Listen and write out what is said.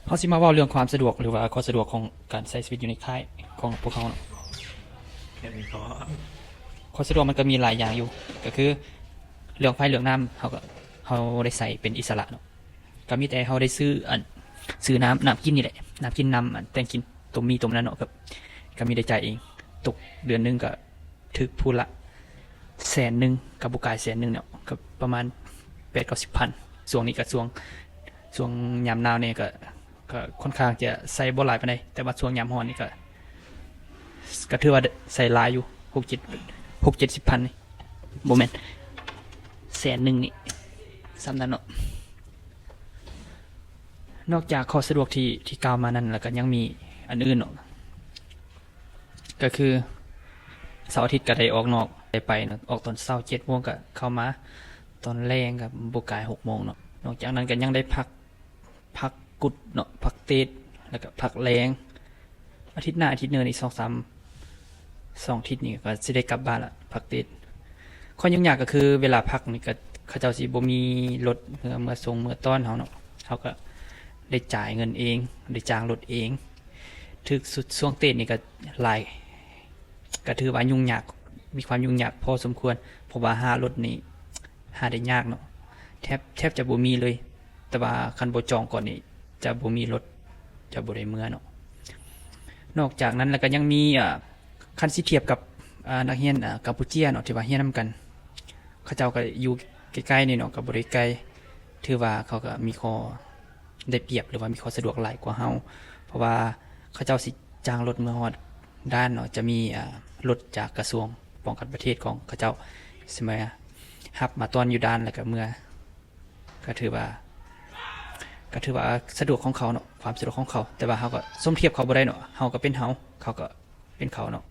ເຮົາຊິມາເວົ້າເລື່ອງຄວາມສະດວກ ຫຼືວ່າຂໍ້ສະດວກຂອງການໃຊ້ຊີວິດຢູ່ໃນຄ້າຍຂອງພວກເຮົາເນາະ. ແມ່ນບໍ່? ຂໍ້ສະດວກມັນກໍມີຫຼາຍຢ່າງຢູ່ ກໍຄືເລື່ອງໄຟເລື່ອງນ້ຳ ເຮົາກໍ ເຮົາໄດ້ໃຊ້ເປັນອິດສະຫຼະເນາະ. ກໍມີແຕ່ເຮົາໄດ້ຊື້ອັນ ຊື້ນ້ຳ ນ້ຳກິນນີ້ແຫຼະ ນ້ຳກິນ ນ້ຳອັນແຕ່ງກິນ ຕົ້ມໝີ່ຕົ້ມນັ້ນເນາະ ກໍ ກໍມີໄດ້ຈ່າຍເອງ. ຕົກເດືອນໜຶ່ງກໍຖືກຜູ້ລະແສນໜຶ່ງ ກໍບໍ່ກາຍແສນໜຶ່ງເນາະ ກໍປະມານແປດເກົ້າສິບພັນ. ຊ່ວງນີ້ກໍຊ່ວງ ຊ່ວງຍາມໜາວແດ່ ກໍ ກໍຄ່ອນຂ້າງຈະໃຊ້ບໍ່ຫຼາຍປານໃດ ແຕ່ວ່າຊ່ວງຍາມຮ້ອນນີ້ກໍ ກໍຖືວ່າໃຊ້ຫຼາຍຢູ່ ຫົກເຈັດ ຫົກເຈັດສິບພັນນີ້ ບໍ່ແມ່ນ ແສນໜຶ່ງນີ້ ສ່ຳນັ້ນເນາະ. ນອກຈາກຂໍ້ສະດວກທີ່ ທີ່ກ່າວມານັ້ນ ແລ້ວກໍຍັງມີອັນອື່ນເນາະ ກໍຄືເສົາອາທິດກໍໄດ້ອອກນອກ ໄດ້ໄປເນາະ ອອກຕອນເຊົ້າເຈັດໂມງ ກໍເຂົ້າມາຕອນແລງ ກໍບໍ່ກາຍຫົກໂມງເນາະ. ນອກຈາກນັ້ນກໍຍັງໄດ້ພັກ ພັກກຸດເນາະ ພັກເຕດ ແລ້ວກໍພັກແລງ. ອາທິດໜ້າ ອາທິດໜຶ່ງນີ້ ສອງສາມ ສອງອາທິດນີ້ກໍຊິໄດ້ກັບບ້ານລະ ພັກເຕດ. ຂໍ້ຫຍຸ້ງຍາກກໍຄືເວລາພັກນີ້ກໍ ເຂົາເຈົ້າຊິບໍ່ມີລົດເມືອ ເມືອສົ່ງເມືອຕ້ອນເຮົາເນາະ ເຮົາກໍໄດ້ຈ່າຍເງິນເອງ ໄດ້ຈ້າງລົດເອງ. ຖືກສຸດຊ່ວງເຕດນີ້ກໍຫຼາຍ ກໍຖືວ່າຫຍຸ້ງຍາກ ມີຄວາມຫຍຸ້ງຍາກພໍສົມຄວນ ເພາະວ່າຫາລົດນີ້ຫາໄດ້ຍາກເນາະ ແທບ ແທບຈະບໍ່ມີເລີຍ. ແຕ່ວ່າຄັນບໍ່ຈອງກ່ອນນີ້ ຈະບໍ່ມີລົດ ຈະບໍ່ໄດ້ເມືອເນາະ. ນອກຈາກນັ້ນແລ້ວກໍຍັງມີ ອ່າ ຄັນຊິທຽບກັບ ອ່າ ນັກຮຽນ ອ່າ ກຳປູເຈຍເນາະ ທີ່ວ່າຮຽນນຳກັນ ເຂົາເຈົ້າກໍຢູ່ໃກ້ໆນີ້ເນາະ ກໍບໍ່ໄດ້ໄກ ຖືວ່າເຂົາກໍມີຂໍ້ໄດ້ປຽບ ຫຼືວ່າມີຂໍ້ສະດວກຫຼາຍກວ່າເຮົາ ເພາະວ່າເຂົາເຈົ້າຊິຈ້າງລົດເມືອຮອດດ່ານເນາະ ຈະມີ ອ່າ ລົດຈາກກະຊວງປ້ອງກັນປະເທດຂອງເຂົາເຈົ້າຊິມາຮັບມາຕ້ອນຢູ່ດ່ານ ແລ້ວກໍເມືອ ກໍຖືວ່າ ກໍຖືວ່າສະດວກຂອງເຂົາເນາະ ຄວາມສະດວກຂອງເຂົາ ແຕ່ວ່າເຮົາກໍສົມທຽບເຂົາບໍ່ໄດ້ເນາະ ເຮົາກໍເປັນເຮົາ ເຂົາກໍເປັນເຂົາເນາະ.